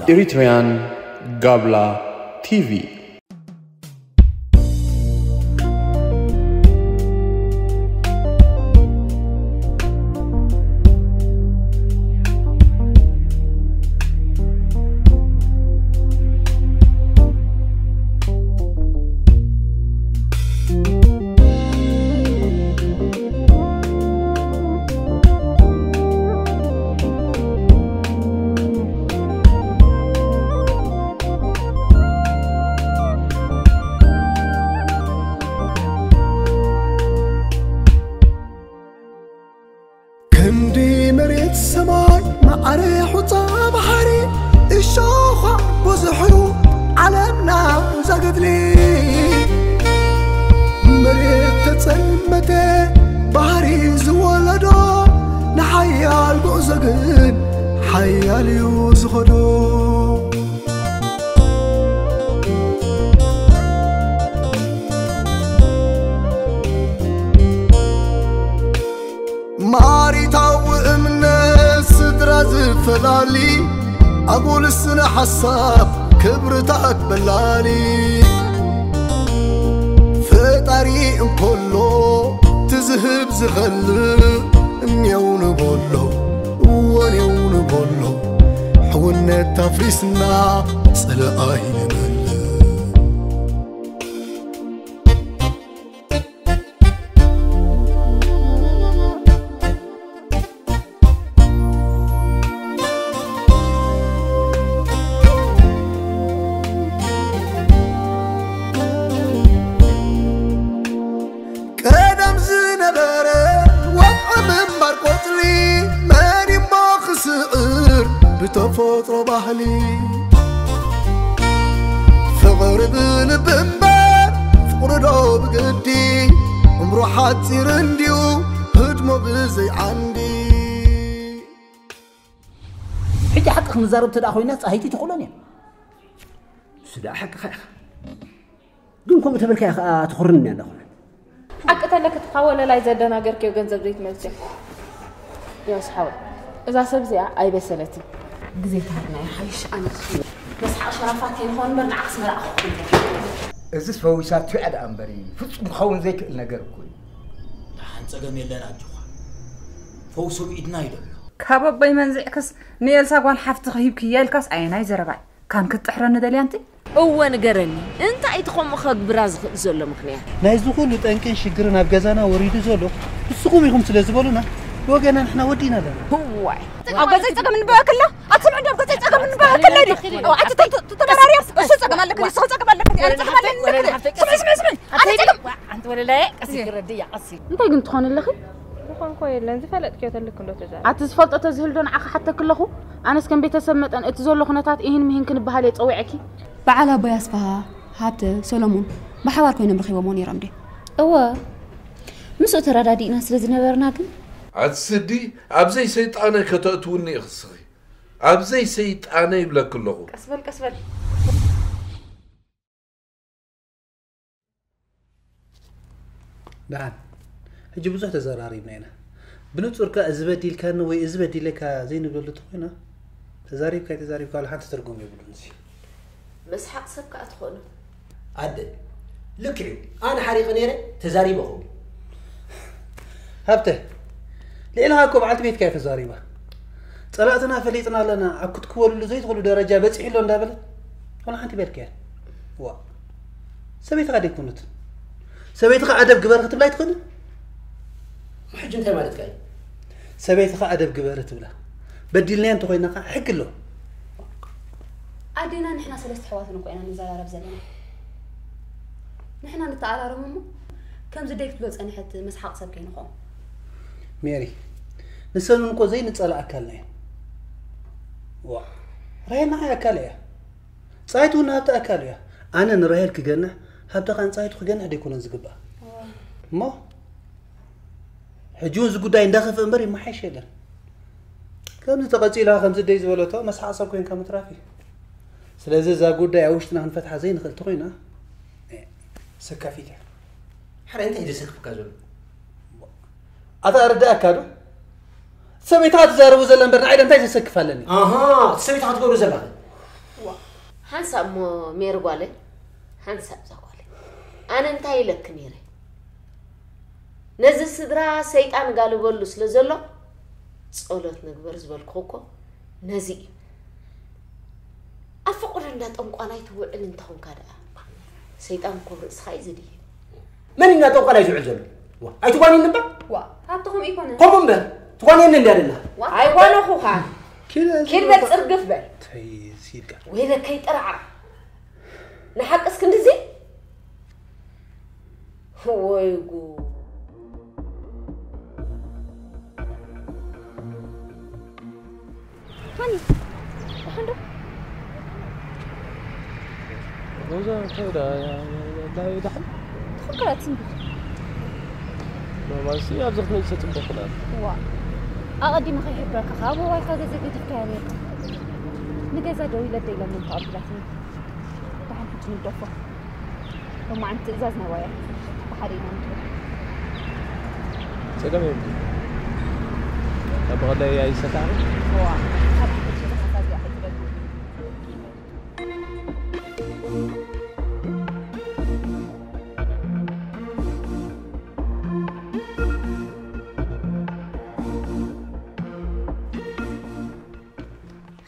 Eritrean Gabla T V. ክንዲ መሬት ሰማይ ማዕረ ሑጻ ባሕሪ እሾኻ ብዙሕሩ ዓለምና ዘገድሊ መሬት ተጸልመተ ባህሪ ዝወለዶ ንሓያል ጉዕዞ ግን ሓያል እዩ ዝኸዶ። ማሪታዊ እምነት ስድራ ዝፈላሊ ኣጉል ስነ ሓሳብ ክብርታት በላሊ ፈጣሪ እንኮሎ ትዝህብ ዝኸልእ እኔው ንበሎ እወኔው ንበሎ ሕውነት ኣፍሪስና ጽልእ ኣይንበል። ቀደም ዝነበረ ወቕዒ ምንባር ቆጽሊ መን እሞ ክስዕር ብተፈጥሮ ባህሊ ፍቕሪ ብልቢ እምበር ፍቕሪ ዶ ብግዲ እምሮ ሓጺር እንድዩ ህድሞ ብዘይ ዓንዲ። ሕጂ ሓቂ ክንዛረብ እንተ ደኣ ኮይና ጻሂቲ ትኽእሎን እያ። እሱ ደኣ ሓቅኻ ኢኻ። ግን ከምኡ ተበልካያ ከኣ ትኹርን እያ እንዳኾነ። ሓቂ ተለክ ትኻ ወለላይ ዘደናገርክዮ ገንዘብ ዘይትመልስዮ። ያስ ሓወይ፣ እዛ ሰብ እዚኣ ኣይበሰለትን። ግዜ ተሃብና ይሓይሽ። ኣነስ መስሓቕ ሸራፋት ከይንኸውን እምበር ንዓኽስ መርኣኹ። እዚስ ፈዊሳቶ እያ ደኣ እምበሪ፣ ፍጹም ክኸውን ዘይክእል ነገር እኮ እዩ። ደሓን ጸገም የለን ኣጆኻ። ፈውሱ ኣብ ኢድና እዩ ዘሎ። ካብ ኣቦይ መንዚዕክስ ንኤልሳ ጓል ሓፍትኺ ሂብክያ ኢልካስ ኣየናይ ዘረባይ? ካን ክትጥሕረኒ ደልያ ኣንቲ? እወ ንገረኒ፣ እንታይ እቲ ከምኡ ከግብራ ዝኽእል ዘሎ ምኽንያት? ናይዚ ኩሉ ጠንቅን ሽግርን ኣብ ገዛና ወሪዱ ዘሎ ንስኹም ኢኹም ስለ ዝበሉና ብወገና ንሕና ወዲእና ኣለና። እዋይ። ኣብ ገዛይ ጸገም እንበኣክላ? ኣትስምዑ ዶ ኣብ ገዛይ ጸገም እንበኣክላ ድዩ? ኣው፣ ኣቲ ተ-፣ ተ-፣ ተመራርያ፣ እሱ ጸገም ኣለክኒ፣ ንስኺ ጸገም ኣለክኒ፣ ኣነ ጸገም ኣለኒ። ስምዒ፣ ስምዒ፣ ስምዒ። ኣቲ ጸገም፣ ኣንቲ ወለላይ ቀስ ኢልኪ ረድእያ፣ ቀስ ኢልኪ። እንታይ ግን ትኾንለኺ? ዝኾንኮ የለን፣ ዝፈለጥክዮ ተልክ እንዶ ተዛረብ። ኣቲ ዝፈልጦ ተዝህል ዶ ንዓኺ ሓተኪ ኣለኹ? ኣነስ ከም ቤተሰብ መጠን እቲ ዘሎ ኩነታት ኢሂን ምሂን ክንበሃል እየ ጸዊዐኪ። በዓል ኣቦይ ኣስፍሃ፣ ሃብተ፣ ሰሎሙን ብሓባር ኮይኖም ረኺቦምዎ ነይሮም ድዮም? እወ፣ ምስኡ ተረዳዲእና ስለ ዝነበርና ግን። ኣቲ ስዲ፣ ኣብዘይ ሰይጣነይ ከተእትውኒ ኢኺ እስኺ። ኣብዘይ ሰይጣነይ ይብለኪ ኣለኹ። ቀስ በል፣ ቀስ በል። ደሓን፣ ሕጂ ብዙሕ ተዘራሪብና ኢና። ብንጹር ከኣ እዚ በዲልካኒ ወይ እዚ በዲለካ ዘይንብለሉ እንተኾይና፣ ተዛሪብካ ኣይተዛሪብካ ዋላ ሓንቲ ትርጉም የብሉን እዚ። መስሓቕ ሰብ ከኣ ትኾኑ። ኣደ፣ ልክዕ እዩ። ኣነ ሓሪቐ ነይረ፣ ተዛሪበ እኹ። ሃብተ፣ ልዕልኻ እኮ በዓልቲ ቤትካ እያ ተዛሪባ። ጸላእትና ፈሊጥና ኣለና፣ ኣብ ክትክወልሉ ዘይትኽእሉ ደረጃ በጺሑ ኣሎ እንዳበለት፣ ዋላ ሓንቲ በልካያ። ዋ፣ ሰበይትኻ ደይኮነት? ሰበይትኻ ኣደብ ግበሪ ክትብላ ኣይትኽእልን? ሕጂ እንታይ ማለትካ እዩ? ሰበይትኻ ኣደብ ግበሪ ትብላ። በዲልናያ እንተኾይና ኸዓ ሕጊ ኣሎ። ኣዴና ንሕና ሰለስተ ኣሕዋትን እኮ ኢና ንዘራረብ ዘለና። ንሕና ንተኣራረም እሞ ከምዚ ደይ ክትብሎ ጸንሐት መስሓቕ ሰብ ከይንኾን። ሜሪ፣ ንሰኑን እኮ ዘይንጸላ ኣካልና እየን። ዋ፣ ራሄል ንዓይ ኣካል እያ። ጻይቱ እውን ንሃብተ ኣካል እያ። ኣነ ንራሄል ክገንሕ፣ ሃብተ ኸኣ ንጻይቱ ክገንሕ ደይኮነን ዝግባእ። እሞ ሕጂ እውን እዚ ጉዳይ እንዳኸፍአ እምበር ይመሓየሽ የለን። ከምዚ ተቐጺላ ከምዚ ደይ ዝበለቶ መስሓቕ ሰብ ኮይንካ ምትራፍ እዩ። ስለዚ እዛ ጉዳይ ኣብ ውሽጥና ክንፈትሓ ዘይንኽእል ተኾይና፣ እ፣ ሰካፊት እያ። ሓረ እንታይ ዘሰክፍካ ዘሎ? ኣታ ኣረዳእካ ዶ? ሰበይትኻ ትዛረቡ ዘላ እምበር ንዓይ እንታይ ዘሰክፍ ኣለኒ? ኣሃ፣ እቲ ሰበይትኻ ትገብሮ ዘላ። ሓንሳብ እሞ ሜሪ ጓለይ፣ ሓንሳብ እዛ ጓለይ። ኣነ እንታይ ኢለኪ ነይረ? ነዚ ስድራ ሰይጣን ጋልበሉ ስለ ዘሎ ጸሎት ንግበር ዝበልኩ እኮ ነዚ እዩ። ኣብ ፍቕሪ እንዳ ጠንቋላይ ትውዕል እንተኾንካ ደኣ ሰይጣን እኮ ርእስኻ እዩ ዝድየ። መን እዩ እንዳ ጠንቋላይ ዝውዕል ዘሎ? ዋ፣ ኣይትጓንየኒ እምበር። ዋ፣ ሃብትኹም ይኮነ። ከምኡ እምበር፣ ትጓንየኒ እንድያ ደላ። ዋ፣ ኣይጓነኹኻ። ኪድ ኪድ በል፣ ጽርግፍ በል። ተይ፣ ሲልካ። ወይለከይ ጥራዕራ። ንሓቅስ ክንድዚ? ወይ ጉድ። ሃኒ፣ ደሓን ዶ? ሮዛ፣ እንታይ ዳ-፣ ዳ-፣ ዳሕን? ትኽክላት እንዲ። ኖርማል ሲ፣ ኣብዚ ክትመጽእ ጽቡቕ ክላ። ዋ፣ ኣቐዲመ ከይሕብረካ፣ ካብ ዋይፋ ገዛ ገዲፍካያ ነይርካ። ንገዛ ደው ኢለ ደይለ ምን ተቐቢላትኒ። ደሓን ሕጂ ንግደፎ። ሎማዓንቲ ትእዛዝ ናይ ዋያ። ብሓደ ኢና ንድሮ። ጸገም የብሉን። ካብ ብቐዳይ ኣይሰካዕን። እዋ፣ ካብ ሕጂ ዝሓሳ እዚኣ ሕጂ በል።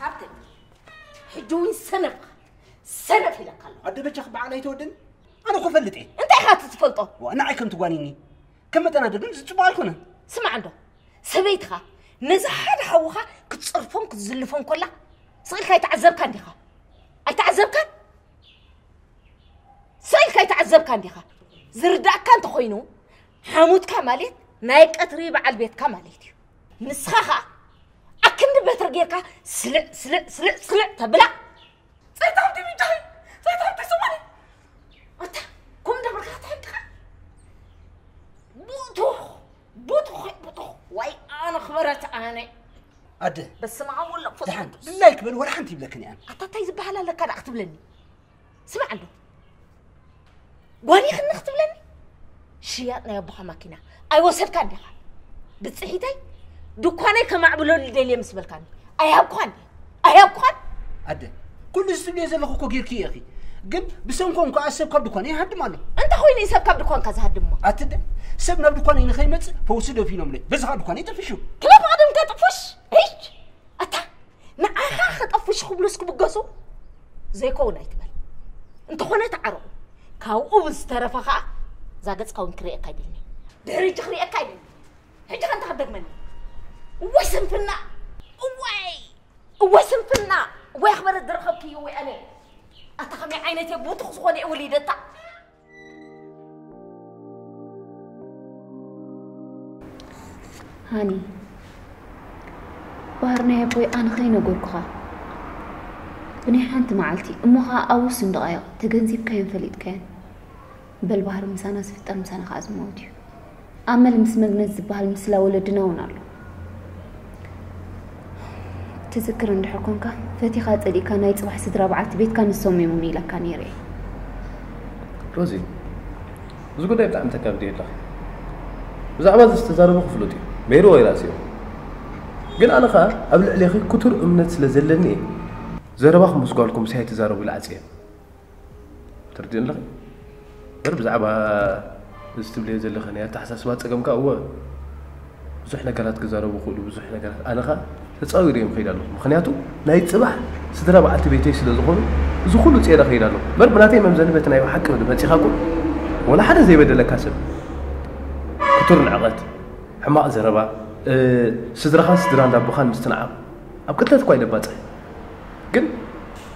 ሃብተ፣ ሕጂ እውን ሰነፍ፣ ሰነፍ ኢለካ ኣለኹ። ኣደ በጃኺ በዓል ኣይተወድን። ኣነ እኮ ፈልጥ እየ። እንታይ ኢኻ እቲ ትፈልጦ? ዋ፣ ንዓይ ከም ትጓኒኒ። ከም መጠን ኣደ ግን ዝጽቡቕ ኣይኮነን። ስማዕ እንዶ፣ ሰበይትኻ ነዚ ሓደ ሓውኻ ክትጸርፎን ክትዝልፎን ኮላ፣ ስቕ ኢልካ ኣይተዓዘብካን ዲኻ? ኣይተዓዘብካን? ስቕ ኢልካ ኣይተዓዘብካን ዲኻ? ዝርዳእካ እንተኾይኑ፣ ሓሙትካ ማለት ናይ ቀትሪ በዓል ቤትካ ማለት እዩ። ንስኻ ኸኣ ኣክንዲ በትሪ ጌርካ ስልዕ፣ ስልዕ፣ ስልዕ፣ ስልዕ ተብላ። ጸይታ ኣብቲ ብጃኺ፣ ጸይታ ኣብቲ ስማኒ። ኣታ፣ ኮም እንዳበልካ ተሕቅኻ። ቡቱኽ፣ ቡቱኽ፣ ቡቱኽ። ዋይ፣ ኣነ ክበረት ኣነ። ኣደ፣ በስመ ኣብ ወወልድ ወመንፈስ ደሓን፣ ቅዱስ። ድላይ ክበል ወላ ሓንቲ ይብለክን እየ ኣነ። ኣታ፣ እንታይ ዝበሃል ኣለካ ደኣ ክትብለኒ? ስማዕ ኣሎ። ጓኒኽኒ ክትብለኒ? ሽያጥ ናይ ኣቦኻ ማኪና ኣይወሰድካን ዲኻ? ብጽሒተይ ድኳነይ ከማዕብለሉ ደልየ ምስ በልካኒ ኣይሃብኩኻን ድየ? ኣይሃብኩኻን? ኣደ፣ ኩሉ እዚ ትብልዮ ዘለኹ እኮ ጌርክዮ ኢኺ። ግን ብሰንኮም ከኣ ሰብ ካብ ድኳነይ ይሃድም ኣሎ። እንተ ኾይኑ እዩ ሰብ ካብ ድኳንካ ዝሃድም እሞ? ኣቲ ኣደ፣ ሰብ ናብ ድኳነይ ንኸይመጽእ ፈውሲ ደፊኖምለይ። በዚ ኸኣ ድኳነይ ጠፊሹ። ክለብ ቅድም ከጥፉሽ? ሂች! ኣታ ንዓኻ ከጠፍሽ ክብሉስ ክብገሱ ዘይከውን ኣይትበል። እንተኾነ ተዓረቑ። ካብኡ ብዝተረፈ ኸኣ እዛ ገጽካ እውን ክርእየካ ኣይደልን። ድሕሪ ሕጂ ክርእየካ ኣይደልን። ሕጂ ከ እንታይ ክትደግመኒ? እዋይ ስንፍና! እዋይ! እዋይ ስንፍና! እዋይ ኣኽበረት ዝረኸብክዮ ወይ ኣነ! ኣታ ከመይ ዓይነት እየ ቡቱኽ ዝኾነ እየ ወሊደታ? ሃኒ፣ ባህሪ ናይ ኣቦይ ኣነ ከይነገርኩኻ፣ ብናይ ሓንቲ መዓልቲ እሞ ኸኣ ኣብ ውሱን ደቓይቕ ተገንዚብካዮን ፈሊጥካዮን። በል ባህሪ ምሳና ዝፍጠር ምሳና ኸኣ ዝመውት እዩ። ኣመል ምስ መግነዝ ዝበሃል ምስላ ወለድና እውን ኣሎ። ትዝክር እንድሕር ኮንካ፣ ፈቲኻ ጸሊእካ ናይ ጽባሕ ስድራ በዓልቲ ቤትካ ንሶም እዮም ኢለካ ነይረ እየ። ሮዚ፣ እዚ ጉዳይ ብጣዕሚ ተካብዲ ኣለኺ። ብዛዕባ እዚ ዝተዛረበ ክፍሉጥ እዩ። ሜሪ ወይ ራእሲ እዩ። ግን ኣነ ኸኣ ኣብ ልዕሌኺ ክቱር እምነት ስለ ዘለኒ እየ። ዘረባኹም ምስ ጓልኩም ምሳይ ኣይትዛረቡ ኢለ ዓጽየ። ትርድእኒ ኣለኺ? እምበር ብዛዕባ እዚ ትብልዮ ዘለኺ ናይ ኣተሓሳስባ ጸገም ከኣ እወ፣ ብዙሕ ነገራት ክዛረቡ ይኽእሉ፣ ብዙሕ ነገራት። ኣነ ኸኣ ተጻዊረ እየ ምኸይድ ኣለኹ። ምኽንያቱ ናይ ጽባሕ ስድራ በዓልቲ ቤተይ ስለ ዝኾኑ፣ እዚ ኩሉ ጼረ ከይድ ኣለኹ። እምበር ብናተይ መምዘኒ በቲ ናይ ብሓቂ መጺኻ እኮ፣ ወላ ሓደ ዘይበደለካ ሰብ፣ ክቱር ንዕቐት፣ ሕማቕ ዘረባ፣ እ፣ ስድራኻን ስድራ እንዳቦኻን ምስትንዓቕ፣ ኣብ ቅትለት እኳ ኣይነባጽሕ። ግን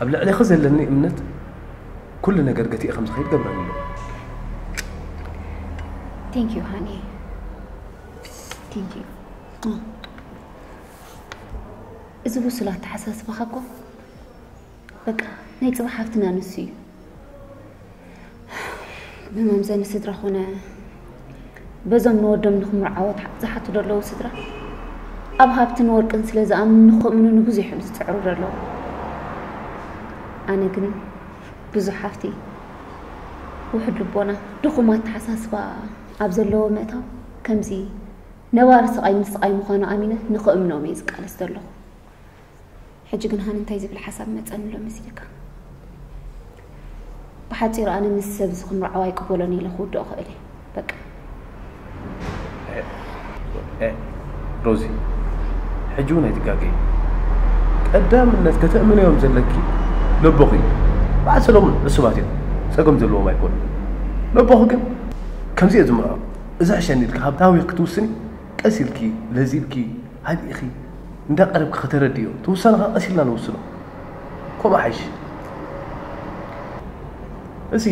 ኣብ ልዕሌኺ ዘለኒ እምነት ኩሉ ነገር ገቲኤ ከም ዝኸይድ ገብረኒ ኣሎ። Thank you ሃኒ። Thank you። እዚ ብሱል ኣተሓሳስባኻ እኮ በቃ ናይ ጽባሕ ሃፍትና ንሱ እዩ። ብመምዘኒ ስድራ ኾነ በዞም ንወዶም ንኽምርዓዎ ዝሓቱ ዘለዉ ስድራ ኣብ ሃብትን ወርቅን ስለ ዝኣምኑ ንኽእምኑ ንብዙሕ እዮም ዝጽዕሩ ዘለዉ። ኣነ ግን ብዙሕ ሃፍቲ፣ ውሑድ ልቦና፣ ድኹም ኣተሓሳስባ ኣብ ዘለዎ ምእታው ከምዚ ነባሪ ስቓይ ምስቓይ ምዃኑ ኣሚነ ንኽእምኖም እየ ዝቃለስ ዘለኹ። ሕጂ ግን ሃኒ እንታይ ዝብል ሓሳብ መጸኒ ኣሎ መሲልካ? ብሓፂሩ ኣነ ምስ ሰብ ዝኽምርዓው ኣይቅበሎን ኢለ ክውድኦ ክእል እየ። በቃ። ሮዚ፣ ሕጂ እውን ኣይትጋገይ። ቀዳምነት ከተእምንዮም ዘለኪ ነቦኺ እዩ። በዓል ሰሎሙን ዕሱባት እዮም፣ ጸገም ዘለዎም ኣይኮኑ። ነቦኺ ግን ከምዚ እየ ዝምርዖ። እዚ ሕሸኒ ኢልኪ ካብ ታዊኽ ክትውስኒ ቀስ ኢልኪ ለዚብኪ ሃዲእኺ እንዳቐረብኪ ከተረድዮ። እቲ ውሳነኻ ቀስ ኢልና ንውስኖ። ከምኡ ሓይሽ። እዚ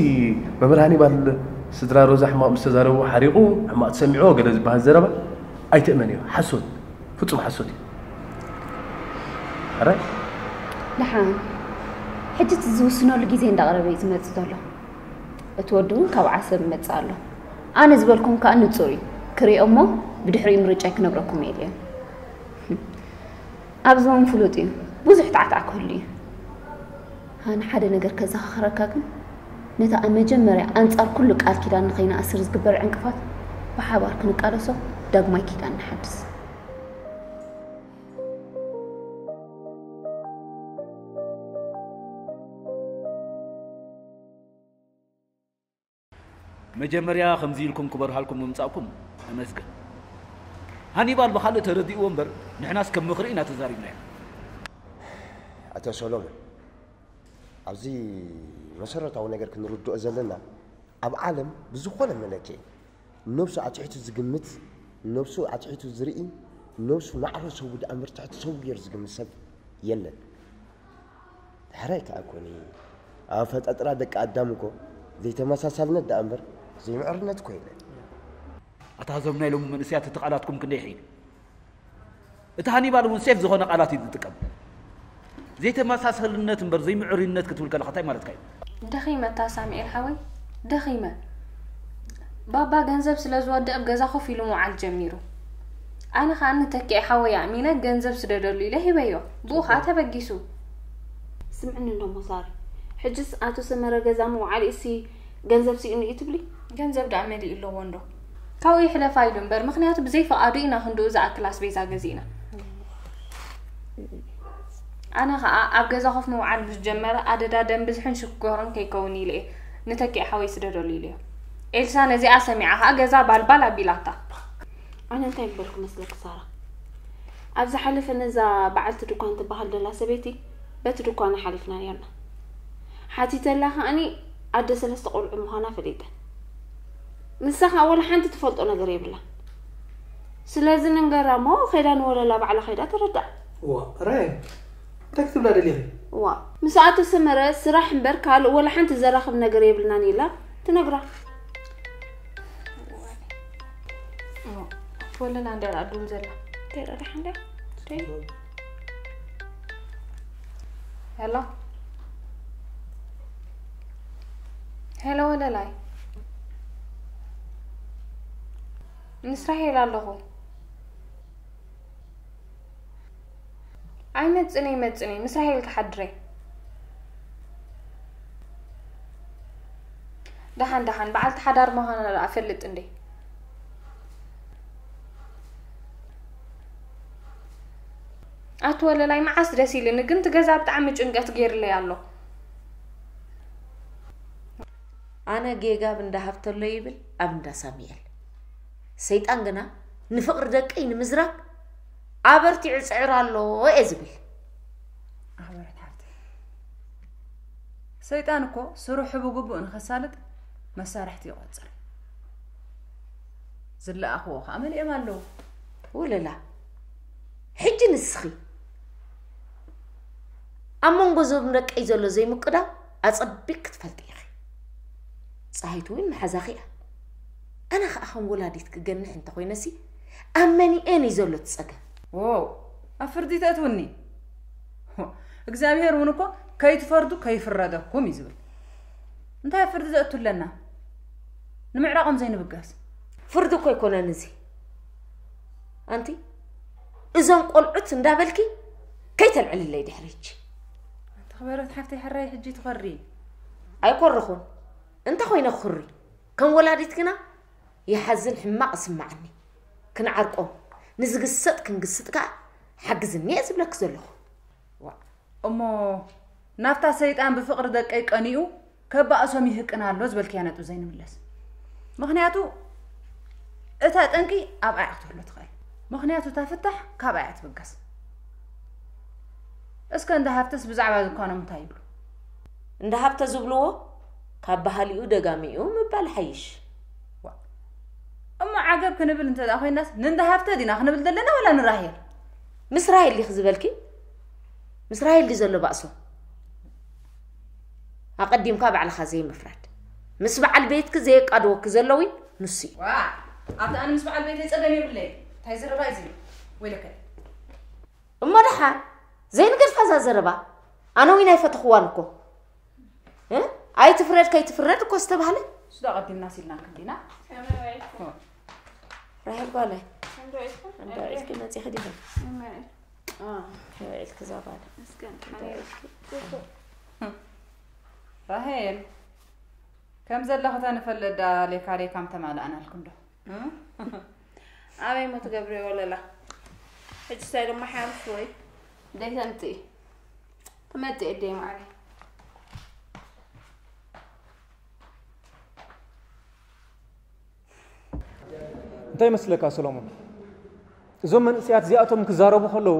መምህር ሃኒባል ስድራ ሮዛ ሕማቕ ምስ ተዛረቡ ሓሪቑ ሕማቕ ተሰሚዕዎ ገለ ዝበሃል ዘረባ ኣይትእመንዮ። ሓሶት፣ ፍጹም ሓሶት እዩ። ሕራይ? ደሓን ሕጂ እቲ ዝውስነሉ ግዜ እንዳቐረበ እዩ ዝመጽእ ዘሎ። እቲ ወዲ እውን ካብ ዓሰብ ይመጽእ ኣሎ። ኣነ ዝበልኩም ከኣ ንጹር እዩ። ክሪኦ እሞ ብድሕሪኡ ምርጫይ ክነግረኩም እየ ኢለዮ። ኣብዚ እውን ፍሉጥ እዩ። ብዙሕ ጣዕጣዕ ክህሉ እዩ። ኣነ ሓደ ነገር ከዘኻኽረካ ግን ነቲ ኣብ መጀመርያ ኣንጻር ኩሉ ቃል ኪዳን ንኸይንኣስር ዝግበር ዕንቅፋት ብሓባር ክንቃለሶ ዳግማይ ኪዳን ንሓድስ። መጀመርያ ከምዚ ኢልኩም ክበርሃልኩም ምምጻእኩም እመስገን። ሃኒባል ብኻልእ ተረዲእዎ እምበር ንሕናስ ከም ምኽሪ ኢና ተዛሪብናዮ። ኣቶ ሰሎሞን፣ ኣብዚ መሰረታዊ ነገር ክንርድኦ ዘለና ኣብ ዓለም ብዝኾነ መለክዒ ነብሱ ኣትሒቱ ዝግምት፣ ነብሱ ኣትሒቱ ዝርኢ፣ ነብሱ ማዕረ ሰቡ ደኣ እምበር ትሕቲ ሰቡ ገይሩ ዝግምት ሰብ የለን። ሕራይ ከኣ ኮነ ኣፈጣጥራ ደቂ ኣዳም እኮ ዘይተመሳሳልነት ደኣ እምበር ዘይምዕርነት እኮ የለን። ኣታ እዞም ናይ ሎሚ መንእሰያት እቲ ቃላትኩም ክንደይ ይሕይል። እቲ ሃኒባል እውን ሴፍ ዝኾነ ቃላት እዩ ዝጥቀም። ዘይተመሳሰልነት እምበር ዘይምዕርነት ክትብል ከለኻ እንታይ ማለትካ እዩ? ደኺመ እታ ሳምኤል ሓወይ ደኺመ። ባባ ገንዘብ ስለ ዝወድእ ኣብ ገዛ ኮፍ ኢሉ ምውዓል ጀሚሩ። ኣነ ኸኣ ንተኪኤ ሓወይ ኣእሚነ ገንዘብ ስደደሉ ኢለ ሂበዮ። ብኡ ኸኣ ተበጊሱ። ስምዕኒ እንዶ ሞሳሪ፣ ሕጅስ ኣቶ ሰመረ ገዛ ምውዓል እሲ ገንዘብ ስኢኑ እዩ ትብሊ? ገንዘብ ደኣ መሊኡ ኣለዎ እንዶ። ካብኡ ይሕለፋ ኢሉ እምበር፣ ምኽንያቱ ብዘይ ፍቓዱ ኢና ክንድኡ ዝኣክል ኣስቤዛ ገዚእና። ኣነ ኸኣ ኣብ ገዛ ኮፍ ምውዓል ምስ ጀመረ ኣደዳ ደም ብዝሕን ሽኮርን ከይከውን ኢለ እየ ንተኪኤ ሓወይ ስደደሉ ኢለዮ። ኤልሳ ነዚኣ ሰሚዓ ኸኣ ገዛ ባልባል ኣቢላታ። ኣነ እንታይ ምበልኩ መስለኪ ሳራ? ኣብ ዝሓለፈ ነዛ በዓልቲ ድኳን ትበሃል ደላ ሰበይቲ በቲ ድኳና ሓሊፍና ኔርና። ሓቲተላ ከኣኒ ኣደ ሰለስተ ቆልዑ ምዃና ፈሊጠ። ንሳ ከኣ ወላ ሓንቲ ትፈልጦ ነገር የብላ። ስለዚ ንንገራ እሞ ከይዳ ንወለላ ባዕላ ከይዳ ተረድኣ። እዋ ራየ እንታይ ክትብላ ደሊኺ? እዋ ምስ ኣቶ ሰመረ ስራሕ እምበር ካልእ ወላ ሓንቲ ዘራኽብ ነገር የብልናን ኢላ ትነግራ። ወለላ እንድያ ደኣ ዱል ዘላ። እንታይ ደኣ ደሓን ድያ? ሄሎ ሄሎ ወለላይ ምስ ራሄል ኣለኹ። ኣይመጽእን እየ፣ ይመጽእን እየ፣ ምስ ራሄል ክሓድር እየ። ደሓን ደሓን በዓልቲ ሓዳር ምዃና ደኣ እፈልጥ እንዴ። ኣቲ ወለላይ መዓስ ደስ ኢልኒ፣ ግን እቲ ገዛ ብጣዕሚ ጭንቀት ገይርለይ ኣሎ። ኣነ ጌጋ ኣብ እንዳ ሃብተሎ ይብል ኣብ እንዳ ሳሙኤል። ሰይጣን ግና ንፍቕሪ ደቀይ ንምዝራግ ኣበርቲዑ ይጽዕር ኣሎ እየ ዝብል። ኣኽበረት ሓፍተይ፣ ሰይጣን እኮ ስርሑ ብግቡእ ንኸሳልጥ መሳርሕቲ ይቖጽር። ዝለኣኽዎ ኸኣ መሊኦም ኣለዉ። ወለላ፣ ሕጂ ንስኺ ኣብ መንጎ እዞም ደቀይ ዘሎ ዘይምቅዳው ኣጸቢቕ ክትፈልጢ ኢኺ። ጸሃይቱ እውን መሓዛኺ እያ። ኣነ ኸኣ ከም ወላዲት ክገንሕ እንተኾይነሲ ኣብ መኒኤን እዩ ዘሎ እቲ ጸገም? ዎው፣ ኣብ ፍርዲ ተእትውኒ? እግዚኣብሔር እውን እኮ ከይትፈርዱ ከይፍረደኩም እዩ ዝብል። እንታይ ኣብ ፍርዲ ዘእቱ ኣለና? ንምዕራቖም ዘይንብገስ። ፍርዲ እኮ ኣይኮነን እዚ። ኣንቲ እዞም ቆልዑት እንዳበልኪ ከይተልዕልለይ ድሕሪ ሕጂ። ኣንቲ ክበረት ሓፍተይ ሕራይ ሕጂ ትኸሪ። ኣይኮርኹን። እንተ ኮይነ ክኹሪ። ከም ወላዲት ግና ይሓዝን ሕማቕ እስምዓኒ። ክንዓርቆም ንዝግሰጥ ክንግስጥ ከኣ ሓግዝኒ እየ ዝብለኪ ዘለኹ። ዋእ። እሞ ናብታ ሰይጣን ብፍቕሪ ደቀይ ቀኒኡ ከባእሶም ይህቅን ኣሎ ዝበልክያ ነጥቢ ዘይንምለስ። ምኽንያቱ እታ ጠንቂ ኣብኣ እያ ክትህሉ ትኽእል። ምኽንያቱ እታ ፍታሕ ካብኣ እያ ትብገስ። እስከ እንዳ ሃብተስ ብዛዕባ ዝኳኖም እንታይ ይብሉ? እንዳ ሃብተ ዝብልዎ ካብ ባህሊኡ ደጋሚኡ ምባል ሓይሽ። ዋ። እሞ ዓገብ ክንብል እንተ ደኣ ኮይናስ ንእንዳ ሃብተ ዲና ክንብል ዘለና ወላ ንራሄል? ምስ ራሄል ዲኺ ዝበልኪ? ምስ ራሄል ድዩ ዘሎ ባእሶ? ኣቐዲምካ ባዕልኻ ዘይምፍራድ። ምስ በዓል ቤትኪ ዘየቃድወኪ ዘሎ እውን ንሱ እዩ። ዋ፣ ኣብቲ ኣነ ምስ በዓል ቤተይ ጸገም የብለይ። እንታይ ዘረባ እዩ እዚ? ወይለከ። እሞ ደሓን ዘይንገድፋ እዛ ዘረባ። ኣነ እውን ኣይፈተኽዋን እኮ። እ? ኣይትፍረድ ከይትፍረድ እኮ ዝተባህለ። እሱ ዶ ኣቐዲምና ሲልና ክንዲና? ከመይ ውዒልኩም? ራሄል ጓለይ። ከመይ ውዒልኩም? እንዳ ውዒልኪ መጺኺ ዲኺ? ከመይ ውዒልኩም? አ። ከመይ ውዒልኪ እዛ ጓል? እስከ እንዳ ውዒልኪ። ራሄል፣ ከም ዘለኺ ተንፈልጥ ዳ ሌካ ሌካ ምተማልኣናልኩም ዶ? እ? ኣበይ እሞ ትገብርዮ ወለላ? ሕጂ ሳይ ድማ ሓርፍ ወይ? ደይ ተምጽኢ። ትመጽእ እደይ ማዕረ። እንታይ ይመስለካ ሰሎሞን? እዞም መንእሰያት እዚኣቶም ክዛረቡ ከለዉ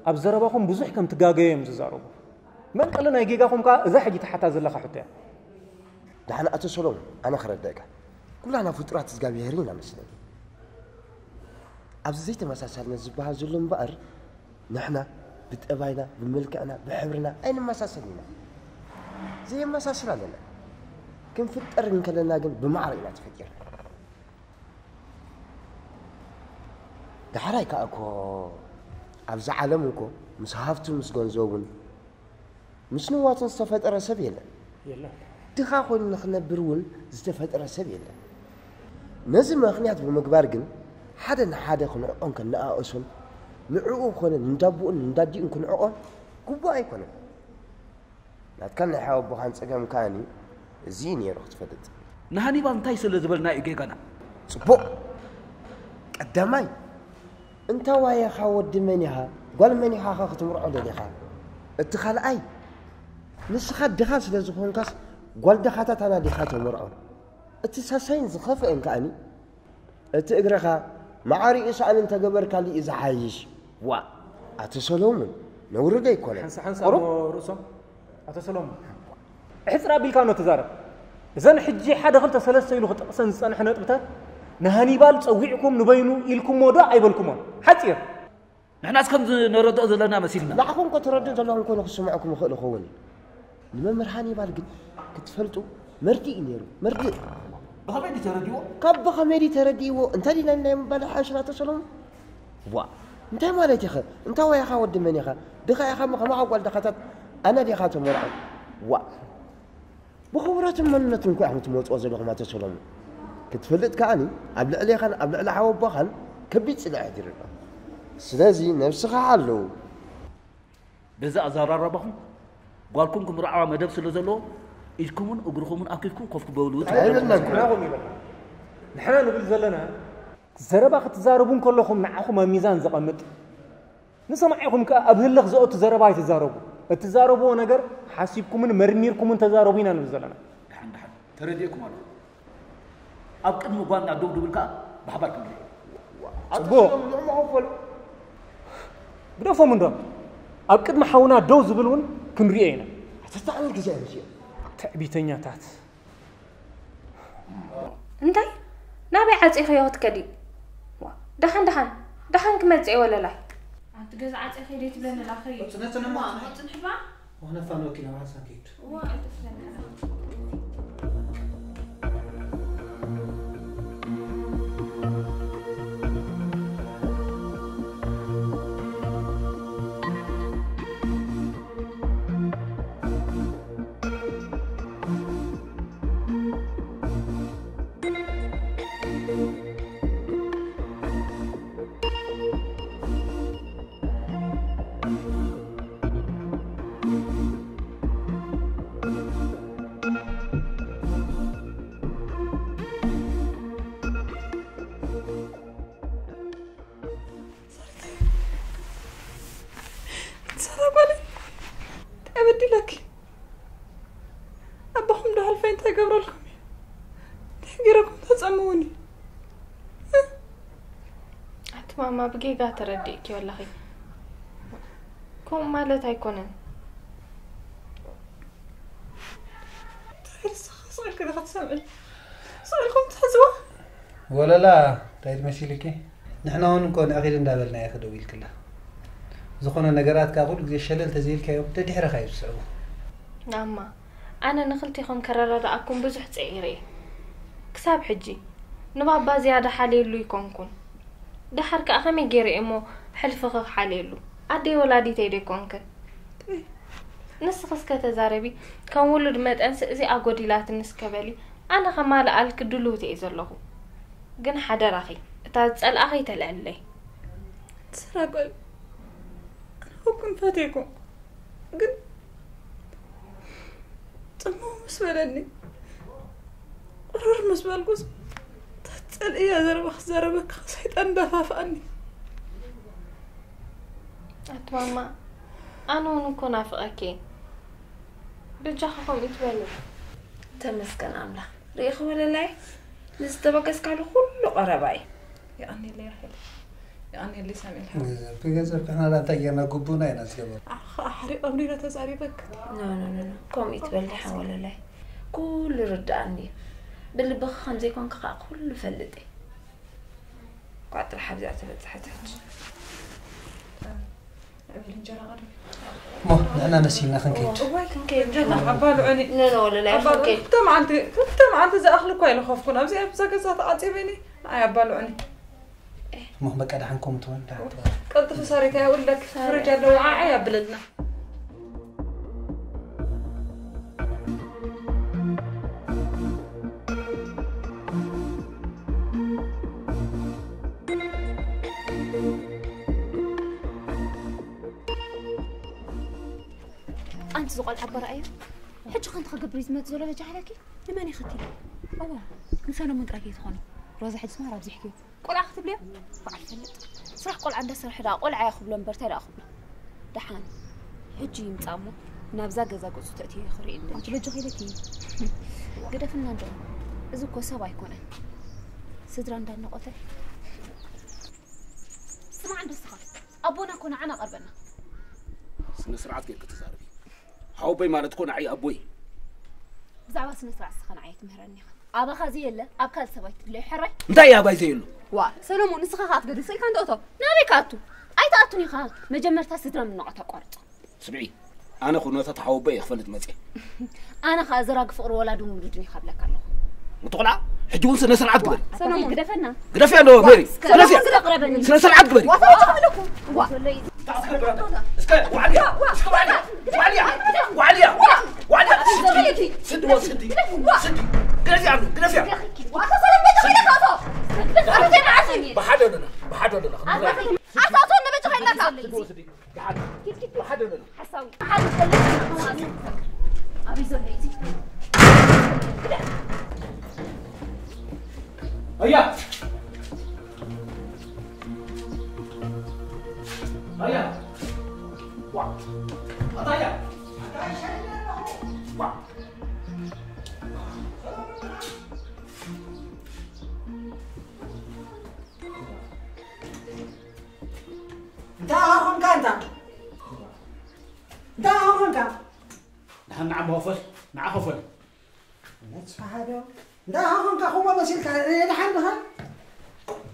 ኣብ ዘረባኹም ብዙሕ ከም ትጋገዩ እዮም ዝዛረቡ። መንቀሊ ናይ ጌጋኹም ከኣ እዛ ሕጂ ትሓታ ዘለኻ ሕቶ እያ። ደሓን ኣቶ ሰሎሞን፣ ኣነ ክረድእካ። ኩላና ፍጡራት እግዚኣብሄር ኢና መስለኒ። ኣብዚ ዘይተመሳሳልነት ዝበሃል ዘሎ እምበኣር፣ ንሕና ብጠባይና፣ ብመልክዕና፣ ብሕብርና ኣይንመሳሰል ኢና። ዘየመሳስል ኣለና። ክንፍጠር እንከለና ግን ብማዕረ ኢና ተፈጢርና። ዳሕራይ ከኣ እኮ ኣብዛ ዓለም እኮ ምስ ሃብቱ ምስ ገንዘቡን ምስ ንዋትን ዝተፈጠረ ሰብ የለን። የለን። ድኻ ኮይኑ ንኽነብር እውን ዝተፈጠረ ሰብ የለን። ነዚ ምኽንያት ብምግባር ግን ሓደ ንሓደ ክንዕቆን ከነኣእሶን ንዕኡ ኮነ ንዳቦኡን ንዳዲኡን ክንዕቆ ግቡእ ኣይኮነን። ናትካን ናይ ሓወቦኻን ጸገም ከኣኒ እዚ እዩ ነይሩ ክትፈልጥ። ንሃኒባል እንታይ ስለ ዝበልና እዩ ጌጋና? ጽቡቕ። ቀዳማይ፣ እንታዋይ ኢኻ ወዲ መን ኢኻ? ጓል መን ኢኻ ኸ ክትምርዖ ደሊኻ? እቲ ካልኣይ፣ ንስኻ ድኻ ስለ ዝኾንካስ ጓል ድኻታት ኣናዲኻ ተመርዖ። እቲ ሳሳይን ዝኸፍአን ከኣኒ፣ እቲ እግርኻ መዓሪኡ ሰኣን እንተገበርካሉ እዩ ዝሓይሽ። ዋ፣ ኣቶ ሰሎሞን፣ ነውሪ ዶ ኣይኮነን? ሓንሳ ሓንሳ ቁሩብ እሞ ርእሶም፣ ኣቶ ሰሎሞን፣ ሕጽር ኣቢልካ ኖ ትዛረብ። እዘን ሕጂ ሓደ ክልተ ሰለስተ ኢሉ ክጠቕሰን ዝጸንሐ ነጥብታት ንሃኒባል ጸዊዕኩም ንበይኑ ኢልኩሞ ዶ ኣይበልኩሞን? ሓጺር። ንሕናስ ከም ዝነረድኦ ዘለና መሲልና። ንዓኹም እኮ ትረድእ ዘለኹም እኮ ንክስምዐኩም ይኽእል ይኸውን እዩ። ንመምህር ሃኒባል ግን ክትፈልጡ መርድእ እዩ ነይሩ። መርድእ። ብኸመይ ድዩ ተረዲእዎ? ካብ ብኸመይ ድዩ ተረዲእዎ? እንታይ ዲና ኢልና ምባል ሓይሽ ኣቶ ሰሎሞን? ዋ፣ እንታይ ማለት ኢኸ? እንታይ ዋይ ኢኻ ወዲ መን ኢኻ? ድኻ ኢኻ እሞ ከማኻ ጓል ድኻታት ኣናዲኻ ተመርዖ። ዋ። ብኽብረትን መንነትን እኮ ኢኹም ትመጽዎ ዘለኹም ኣቶ ሰሎሞን። ክትፈልጥ ከኣኒ ኣብ ልዕሌኻን ኣብ ልዕሊ ሓወቦኻን ከቢድ ጽልኢ ኣሕዲሩ ኣሎ። ስለዚ ነብስኻ ሓልው። በዚ ኣዘራርባኹም ጓልኩም ክምርዓዋ መደብ ስለ ዘለዎ ኢድኩምን እግርኹምን ኣኪብኩም ኮፍ ክበሉ ኣይብልናን። ንሕና ንብል ዘለና ዘረባ ክትዛረቡ እንከለኹም ንዓኹም ኣብ ሚዛን ዘቐምጥ ንሰማዒኹም ከኣ ኣብ ህልኽ ዘእቱ ዘረባ ኣይትዛረቡ። እትዛረብዎ ነገር ሓሲብኩምን መርሚርኩምን ተዛረቡ ኢና ንብል ዘለና። ደሓን ደሓን ተረዲኤኩም ኣለኹ። ኣብ ቅድሚ ጓልና ደው ድብል ከኣ ብሓባር ክንሪኦ። ጽቡቕ። ንዕሞ ኣውፈል። ግደፎም እንዶ። ኣብ ቅድሚ ሓውና ደው ዝብል እውን ክንሪኦ ኢና። ኣተስተዓመል ግዜ ኣይመጽእን። ትዕቢተኛታት። እንታይ? ናበይ ዓጺኽዮ ክትከዲ? ዋ፣ ደሓን፣ ደሓን፣ ደሓን ክመጽእ እየ ወለላይ። ኣብቲ ገዛ ዓጺኺ ደይ ትብለኒ ኣላ፣ ከይድ። ጽነጽን እማ። ጽንሕባ? ወህነፋን ወኪና ማሕሳን ከይድ። ዋ፣ ኣይትፍለኒ ኣላ። ትማማ ብጌጋ ተረዲእኪ ኣለኺ። ከምኡ ማለት ኣይኮነን። እንታይ ንስኻ ስቕ ኢልኪ ዶ ክትሰምዕን? ስቕ ኢልኩም ትሕዝዋ? ወለላ እንታይ ትመሲልኪ? ንሕና እውን እኮ ንዕኺድ እንዳበልና ኢኺ ደው ኢልክላ። ዝኾነ ነገራት ከኣ ኩሉ ግዜ ሸለል ተዘይልካዮም ደድሕርኻ እዩ ዝስዕቡ። ናማ ኣነ ንክልቲኹም ከረዳድኣኩም ብዙሕ ጽዒረ እየ። ክሳብ ሕጂ ንባባ ዝያዳ ሓልየሉ ይኮንኩን። ደሓር ከኣ ከመይ ገይረ እየ እሞ ሕልፍኺ ክሓልየሉ? ኣደይ ወላዲተይ ዶ ይኮንክን? ንስኺ እስከ ተዛረቢ፣ ከም ውሉድ መጠንስ እዚኣ ጎዲላትኒ እስከ በሊ። ኣነ ከማልኣልኪ ድልውቲ እየ ዘለኹ። ግን ሓደራኺ እታ ዝጸልኣኺ ተልዕለይ። ሰራጎል ኣነ ኩን ፈቴኩም ግን ጽምው ምስ በለኒ ቁርር ምስ በልኩስ ተጸልእያ ዘረባ ክዛረበካ ሰይጣን እንዳፋፍኣኒ። ኣቲ ማማ ኣነ እውን እኮ ናፍቐኪ። በጃኺ ከምኡ ትበሊ። ተመስገን ኣምላኽ። ርኢኺ ወለላይ፣ ንዝተበገስካሉ ኩሉ ቀረባ እዩ። የቐንየለይ ራሄል፣ የቐንየለይ ሳሙኤል ሓው። ገንዘብ ክገንዘብ ክሕና እንታይ ጌርና ግቡና ኢና ዝገበር። ኣኻ ሓሪቐ ምሪረ ተዛሪበክ። ኖ ኖ ኖ ኖ፣ ከምኡ ይትበል ደሓን ወለላይ። ኩሉ ርድኣኒ እዩ። ብልብኺ ከም ዘይኮንኪ ከዓ ኩሉ ፈልጥ እየ። ቋጥሪ ሓብዚኣ ተበፅሐት ሕጂ። ዕብል እንጀራ ቀርቢ። እሞ ንሕና መሲልና ክንከይድ። እዋይ ክንከይድ እንጀራ ኣባልዑኒ። ኖ ኖ ወለላይ ኣባልዑኒ። ክንከይድ። ክልተ መዓልቲ፣ ክልተ መዓልቲ ዝኣኽል እኳ ኣይለኸፍኩን። ኣብዚ ኣብዛ ገዛ ተዓፂበኒ። ንዓይ ኣባልዑኒ። እሞ በቃ ደሓን ከምኡ ትበል፣ ደሓን ትበል። ቀልጥፊ ሳሪታ የውለክ ፍርጅ ኣለዎ ዓዓ ያብለልና። ኣንቲ ዝቆልዓ ኣቦ ረኣዮ። ሕጂ ከ እንታይ ክገብር እዩ ዝመጽእ ዘሎ በጃ ሓለኪ? ንመን ይኽቲ? እዋ፣ ንሰሎሞን ጥራይ ከይትኾኒ። ሮዛ ሕጂ ስማ ኣብዚሕክዮ። ቆልዓ ክትብልዮ? በዓል ፈልጥ። ስራሕ ቆልዓ እንዳሰርሐ ደኣ ቆልዓ እያ ክብሎ እምበር እንታይ ደኣ ክብሎ? ደሓን። ሕጂ ይምጻእ እሞ ናብዛ ገዛ ገጹ ተእትዮ ክርኢ እንደ። ኣንቲ በጃ ከይደኪ። ግደፍና እንዶ። እዚ እኮ ሰብ ኣይኮነን። ስድራ እንዳነቆተ። ስማዕ እንዶ እስኻ። ኣቦና እኮ ንዓና ቀርበና። ስነ ስርዓት ጌርኪ ተዛረቢ። ሓወቦይ ማለት እኮ ንዓይ ኣቦይ። ብዛዕባ ስነ ስርዓት እስኻ ንዓይ ትምህረኒ ኢኻ። ኣባኻ ዘየለ ኣብ ካልእ ሰብ ኣይትድለዮ ሕራይ። እንታይ እዩ ኣባይ ዘየሎ? ዋ ሰሎሞን ንስኻ ከኣ ትገድል ስኢልካ እንዶ እቶ። ናበይ ከኣቱ? ኣይትኣቱን ኢኻ። መጀመርታ ስድራ ምንቆት ኣቋርጾ። ስምዒ፣ ኣነ ኩነታት ሓወቦይ እየ ክፈልጥ መፅየ። ኣነ ከኣ ዘራጊ ፍቕሪ ወላድን ውሉድን ኢኻ ብለካ ኣለኹ። ምትቑላ ሕጂ እውን ስነ ስርዓት ግበሪ። ሰሎሞን ግደፈና። ግደፍያ እንዶ ሜሪ፣ ግደፍያ። ቅረበኒ። ስነ ስርዓት ግበሪ። ዋ እስከ ዋዕልያ፣ እስከ ዋዕልያ፣ ዋዕልያ፣ ዋዕልያ፣ ዋዕልያ። ስዲ ወ ስዲ፣ ስዲ። ግደፍያ እንዶ፣ ግደፍያ። ብሓደ ኣለና፣ ብሓደ ኣለና። ኣሳቶ ነበጭ ከይላካ። ስዲ ወ ስዲ። ብሓደ፣ ብሓደ ኣለና። ሓሳዊ። ሓሳዊ። ኣበይ ዘሎ እዩ? ኣያ! ኣያ! ዋ! ኣታ ኣያ! ዋ! እንታይ ኢኻ ኾንካ ኣንታ? እንታይ ኢኻ ኾንካ? ንሓን ንዓሞ ኸፈል፣ ንዓ ኸፈል። ነጽፋሓዶ እንታይ ኢኻ ኾንካ? ኹሞ መሲልካ ደሓን ድኻ?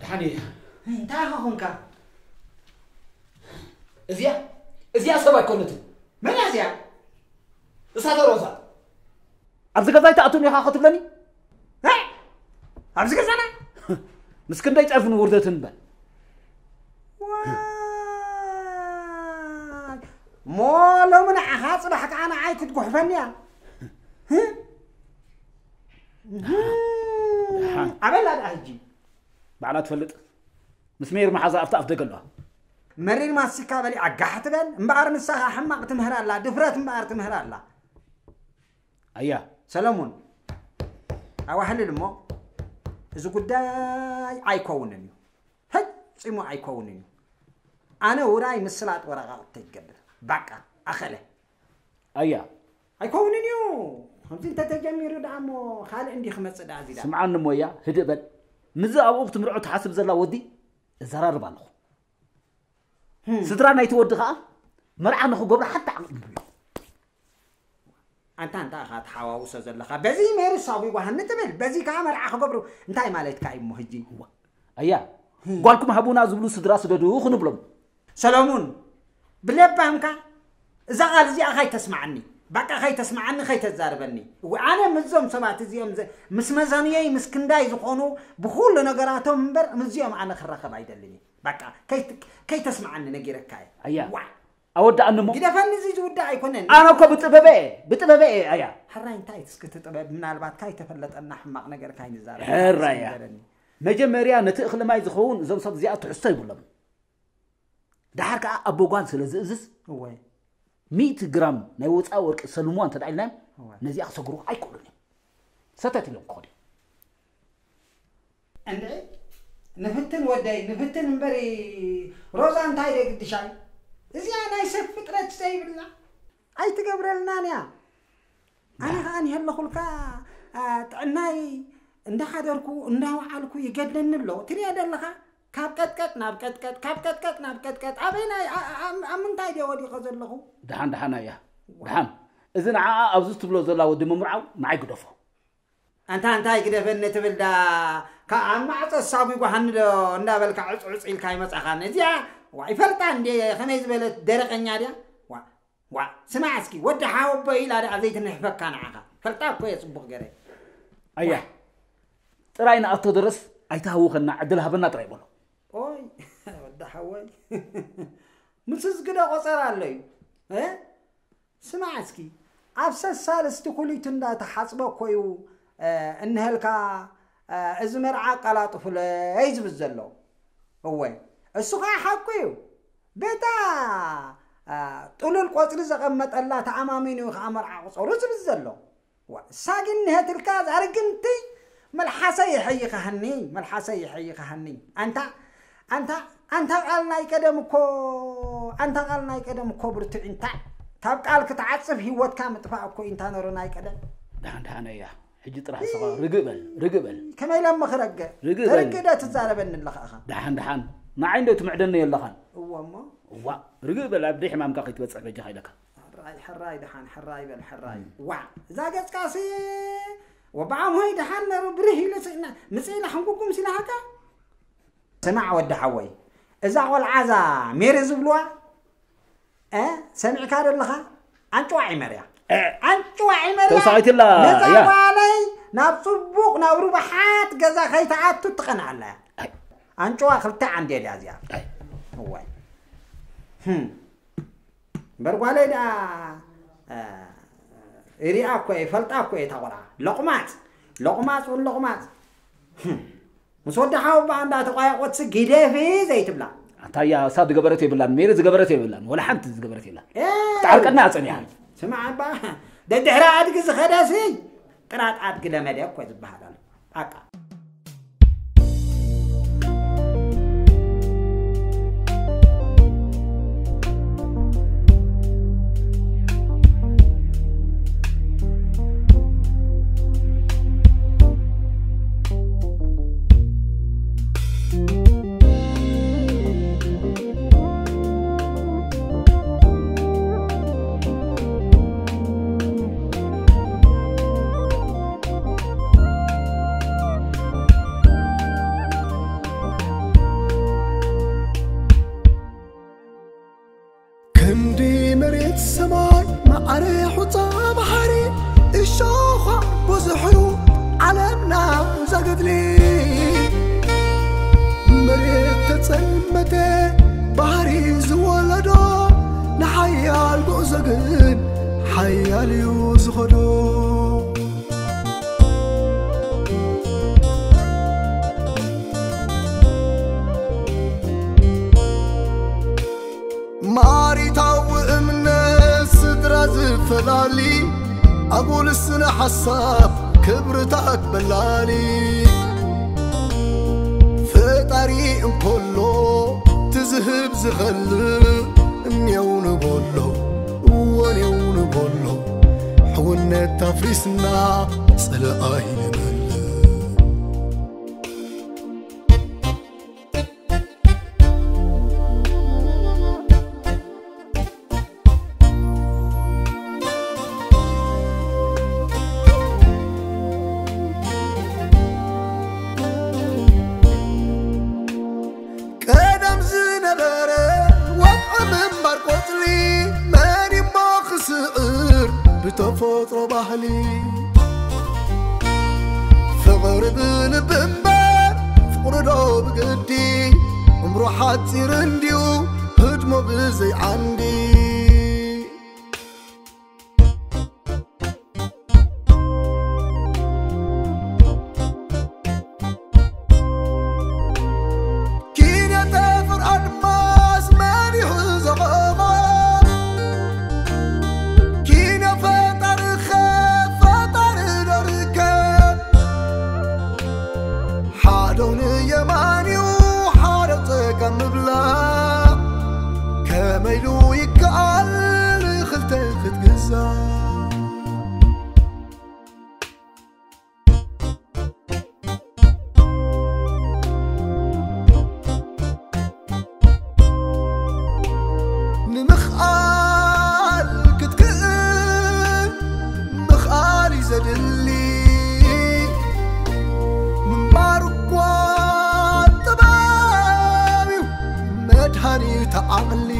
ደሓን እየ። እንታይ ኢኻ ኾንካ? እዚኣ እዚኣ ሰብ ኣይኮነትን። መን እያ እዚኣ? እሳተ ሮዛ። ኣብዚ ገዛ ኣይትኣቱን ኢኻ ክትብለኒ? እ? ኣብዚ ገዛና? ምስ ክንደይ ጸርፍን ውርደትን እምበር። ዋይ! ሞ ሎሚ ንዓኻ ጽባሕ ከኣ ንዓይ ክትጉሕፈኒ እያ። ህ? ደሓን። ኣበላ ደኣ ሕጂ። ባዕላ ትፈልጥ። ምስ ሜር መሓዛ ኣብቲ ኣፍ ደገ ኣለዋ። መሪር ማስቲካ በሊዓ ጋሕ ትበል እምበኣር ንሳ ኸኣ ሕማቕ ትምህር ኣላ፣ ድፍረት እምበኣር ትምህር ኣላ። ኣያ ሰለሙን፣ ኣዋሕልል እሞ፣ እዚ ጉዳይ ኣይከውንን እዩ። ፈጺሙ ኣይከውንን እዩ። ኣነ ውራይ ምስላጥ ወረቓቕቲ ይገብር። ባቃ፣ ኣኸለ። ኣያ ኣይከውንን እዩ። ከምዚ እንተተጀሚሩ ደኣ እሞ፣ ካልእ እንዲ ክመጽእ ደኣ እዚ ደኣ። ስምዓኒ እሞ እያ፣ ህድእ በል። ምዚ ኣብኡ ክትምርዖ ትሓስብ ዘላ ወዲ፣ እዘራርብ ኣለኹ። ስድራ ናይቲ ወዲ ኸዓ መርዓ ንኽገብሩ ሓንቲ ዓቕሚ የብሎም። ኣንታ እንታይ ኢኻ ትሓዋውሶ ዘለኻ? በዚ ሜሪ ሳጉ ጓሃኒ ትብል፣ በዚ ከዓ መርዓ ክገብሩ። እንታይ ማለትካ እዩ እሞ ሕጂ? እዋ፣ ኣያ፣ ጓልኩም ሃቡና ዝብሉ ስድራ ስደዱ ክንብሎም። ሰሎሙን፣ ብለባምካ እዛ ቃል እዚኣ ከይተስማዓኒ፣ በቃ ከይተስማዓኒ፣ ከይተዛርበኒ። እወ፣ ኣነ ምስዞም ሰባት እዚኦም ዘ-፣ ምስ መዛኑየይ፣ ምስ ክንዳይ ዝኾኑ ብኹሉ ነገራቶም እምበር ምስዚኦም ኣነ ክራኸብ ኣይደልን እየ። በቃ ከይት-፣ ከይተስማዓኒ ነጊረካ እየ። ኣያ። ዋዕ። ኣወዳእኒ እሞ። ግደፈኒ፣ እዚ ዝውዳእ ኣይኮነን። ኣነ እኮ ብጥበበ እየ፣ ብጥበበ እየ፣ ኣያ። ሕራይ እንታይ እስኪ እቲ ጥበብ ምናልባት ካይተፈለጠና ሕማቕ ነገር ካይንዛረብ። ሕራይ እያ። እስኪ ንገረኒ። መጀመርያ ነቲ እኽሊ ማይ ዝኸውን እዞም ሰብ እዚኣ ትሕዝቶ ይብሎም። ደሓር ከኣ ኣቦ ጓል ስለ ዝእዝዝ፣ እወ። ሚእቲ ግራም ናይ ወፃኢ ወርቂ ሰልምዋ እንተ ደኣ ኢልናዮም፣ እወ። ነዚኣ ክሰግሩ ኣይክእሉን እዮም። ሰተት ኢሎም ክኸዱ እዮም። እንድዒ፣ ንፍትን ወደይ፣ ንፍትን እምበሪ፣ ሮዛ እንታይ ደግድሻይ? እዚኣ ናይ ሰብ ፍጥረት ዘይብላ ኣይትገብረልናን እያ። ኣነ ዳ- ከኣ እንሄለኹልካ፣ ኣ፣ ጥዕናይ እንዳሓደርኩ እንዳወዓልኩ ይገድለኒ ኣሎ። ትሪኦ ደለኻ? ካብ ቀጥቀጥ ናብ ቀጥቀጥ፣ ካብ ቀጥቀጥ ናብ ቀጥቀጥ። ኣበይናይ፣ ኣ-፣ ኣ-፣ ኣብ ምንታይ ድየ ወዲቐ ዘለኹ? ደሓን፣ ደሓን ኣያ። ደሓን። እዚ ንዓኣ ኣብዚ ትብሎ ዘላ ወዲ ምምርዓው ንዓይ ግደፎ። ኣንታ እንታይ ግደፈኒ ትብል ዳ፣ ካብ ኣብ ማዕጾ ሳጒ ጓሃኒ ዶ እንዳበልካ ዕጽ ዕጽ ኢልካ ይመጻኻኒ። እዚኣ፣ ዋ፣ ይፈልጣ እንዴ፣ ከመይ ዝበለት ደረቐኛ ድያ? ዋ፣ ዋ፣ ስማዕ እስኪ፣ ወዲ ሓወቦ ኢላ ደኣ ዘይትንሕፈካ ንዓኻ። ፈልጣ እኮ እየ ጽቡቕ ገረ። ኣያ፣ ጥራይ ንኣቶ ደረስ ኣይትሃውኸና፣ ዕድል ሃበና ጥራይ በሎ። ኦይ፣ ወዲ ሓወይ። ምስዝ ግደ ቆጸር ኣሎ እዩ። እ? ስማዕ እስኪ፣ ኣብ ሰሳልስቲ ኩሊቱ እንዳተሓጽበ እኮ እዩ፣ እ፣ እንሀልካ፣ እ፣ እዚ መርዓ ኣቀላጥፉለይ ዝብል ዘሎ። እወ፣ እሱ ኸዓ ሓቁ እዩ። ቤታ፣ እ፣ ጥሉል ቆጽሊ ዘቐመጠላ ተኣማሚኑ እዩ ኸዓ መርዓ ቁጸሩ ዝብል ዘሎ። ዋ፣ እሳ ግን ንሀትልካ ዛርግንቲ መልሓሰ ይሐይኸሃኒ፣ መልሓሰ ይሐይኸሃኒ። ኣንታ፣ ኣንታ፣ ኣንታ ቃል ናይ ቀደም እኮ፣ ኣንታ ቃል ናይ ቀደም እኮ ብርቱዕ እንታ፣ ካብ ቃል ክትዓጽፍ ህይወትካ ምጥፋእ እኮ እንታ ነሩ ናይ ቀደም። ደሓን፣ ደሓን እያ። ሕጂ ጥራሕ ንስኻ ርግእ በል፣ ርግእ በል። ከመይ ኢለ እሞ ክረግእ? ርግእ በል። ተረግእ ዶ ትዛረበኒ ኣለኻ ኢኻ? ደሓን፣ ደሓን። ንዓይ እንዶ ትምዕደኒ የለኻን። እወ እሞ። እዋ፣ ርግእ በል፣ ኣብ ደይ ሕማምካ ከይትበጽሕ በጃኻ ኢለካ። ሕራይ፣ ሕራይ፣ ደሓን፣ ሕራይ በል፣ ሕራይ። እም። ዋዕ፣ እዛ ገጽካሲ፣ ወበዓም ሆይ፣ ደሓን ነሩ፣ ብርህ ኢሉ ስእና፣ ምጽእ ኢላ ሕንጉጉም ሲላሃካ? ስማዕ፣ ወዲ ሓወይ፣ እዛ ቖልዓ እዛ ሜሪ ዝብልዋ፣ እ፣ ሰሚዕካ ዶ ኣለኻ? ኣንጭዋ ዒመር እያ። እ። ኣንጭዋ ዒመር እያ። ተወሳኺትላ ነዛ እያ። ጓለይ ናብ ጽቡቕ፣ ናብ ርቡሓት ገዛ ከይትኣቱ ትቐንኣላ እያ። ኣይ። ኣንጭዋ ክልተ ዓንዴል እያ እዚኣ። ኣይ። እዋይ። ህም። እምበር ጓለይ ደኣ፣ እ፣ ሪኣ እኮ እየ፣ ፈልጣ እኮ እየ እታ ቆልዓ። ሎቕማጽ፣ ሎቕማጽ፣ ውን ሎቕማጽ። ህም። ምስ ወዲ ሓወቦኣ እንዳተቋየቖትሲ ግደፊ ዘይትብላ። ኣታ እያ፣ እሳ ዝገበረት የብላን፣ ሜሪ ዝገበረት የብላን፣ ወላ ሓንቲ ዝገበረት የላን። ኤ! ክትዓርቀና ጸኒሓ። ስማዕ እባ፣ ደድሕሪ ኣድጊ ዝኸደሲ፣ ጥራጥ ኣድጊ ለመደ እኮ ዝበሃል ኣሎ። ኣቃ። ክንዲ መሬት ሰማይ፣ ማዕረ ሑጻ ባሕሪ፣ እሾኻ ብዙሕ እዩ ዓለምና ዘገድሊ። መሬት ተጸልመተ፣ ባህሪ ዝወለዶ፣ ንሓያል ጉዕዞ ግን ሓያል እዩ ዝኸዶ። ማሪታዊ እምነት ስድራ ዝፈላሊ፣ ኣጉል ስነ ሓሳብ ክብርታት በላሊ። ፈጣሪ እንኮሎ ትዝህብ ዝኸልእ፣ እኔው ንበሎ፣ እወኔው ንበሎ። ሕውነት ኣፍሪስና ጽልእ ኣይንመልእ። ነበረ ወቕዒ ምንባር ቆጽሊ፣ መን እሞ ክስዕር ብተፈጥሮ ባህሊ። ፍቕሪ ብልቢ እምበር ፍቕሪ ዶ ብግዲ፣ እምሮ ሓጺር እንድዩ ህድሞ ብዘይ ዓንዲ። ኪነ ጠፍር ኣድማስ መሪሑ ዘቐመ፣ ኪነ ፈጣሪ ኸ ፈጣሪ ዶ ርከብ? ሓደው ንየማን እዩ ሓደው ጸጋም ምብላዕ፣ ከመይ ኢሉ ይከኣል ንኽልተ ክትግዛእ? ንምኽኣል ክትክእል ምኽኣል እዩ ዘድሊ። ምንባር እኳ ጥበብ እዩ መድሃኒት ዓቕሊ።